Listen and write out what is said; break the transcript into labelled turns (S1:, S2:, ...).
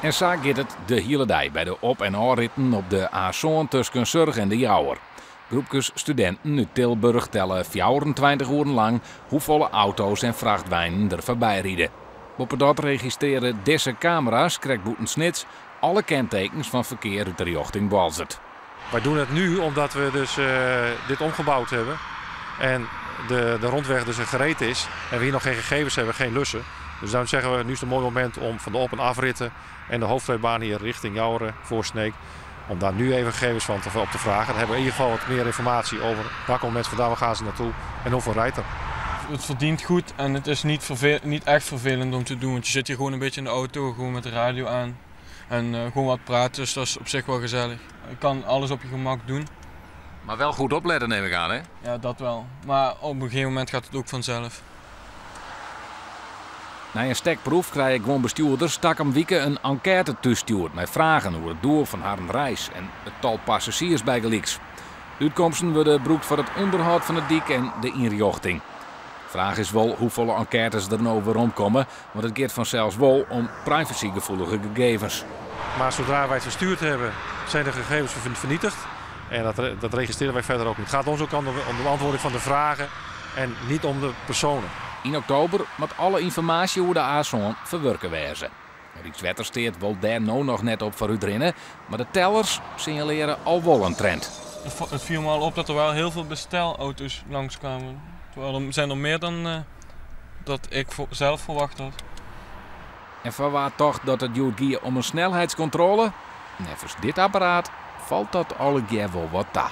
S1: En sa giet it de hiele dei by de op en ôfritten op de A7 tusken Surch en De Jouwer. Groepkes studinten út Tilburch telle 24 oeren lang hoefolle auto's en frachtweinen der foarby ride. Boppedat registrearje dizze kamera's krekt bûten Snits alle kentekens fan ferkear út de rjochting Boalsert.
S2: Wij doen het nu omdat we dus dit omgebouwd hebben en de rondweg dus gereed is en we hier nog geen gegevens hebben, geen lussen. Dus daarom zeggen we, nu is het een mooi moment om van de op- en afritten en de hoofdrijbaan hier richting Joure voor Sneek, om daar nu even gegevens van op te vragen. Dan hebben we in ieder geval wat meer informatie over waar komen mensen vandaan, waar gaan ze naartoe en hoeveel rijdt er.
S3: Het verdient goed en het is niet echt vervelend om te doen, want je zit hier gewoon een beetje in de auto, gewoon met de radio aan en gewoon wat praten, dus dat is op zich wel gezellig. Je kan alles op je gemak doen.
S1: Maar wel goed opletten, neem ik aan, hè?
S3: Ja, dat wel. Maar op een gegeven moment gaat het ook vanzelf.
S1: Na in stekproef krije guon bestjoerders takom wike in enkête tastjoerd mei fragen oer it doel fan harren reis en it tal passazjiers bygelyks. De útkomsten wurde brûkt foar it ûnderhâld fan de dyk en de ynrjochting. Fraach is wol hoefolle enkêtes der no weromkomme, want it giet fansels wol om privacygefoelige gegevens.
S2: Maar zodra wij het verstuurd hebben, zijn de gegevens vernietigd. En dat registreren wij verder ook niet. Het gaat ons ook om de beantwoording van de vragen en niet om de personen.
S1: Yn oktober moat alle ynformaasje oer de A7 ferwurke wêze. Rykswettersteat wol dêr no noch net op foarútrinne, mar de tellers sinjalearje al wol in trend.
S3: Het viel me al op dat er wel heel veel bestelauto's langskwamen. Terwijl er zijn er meer dan dat ik zelf verwacht had.
S1: En foar wa't tocht dat it hjoed gie om in snelheidskontrôle? Neffens dit apparaat falt dat allegear wol wat ta.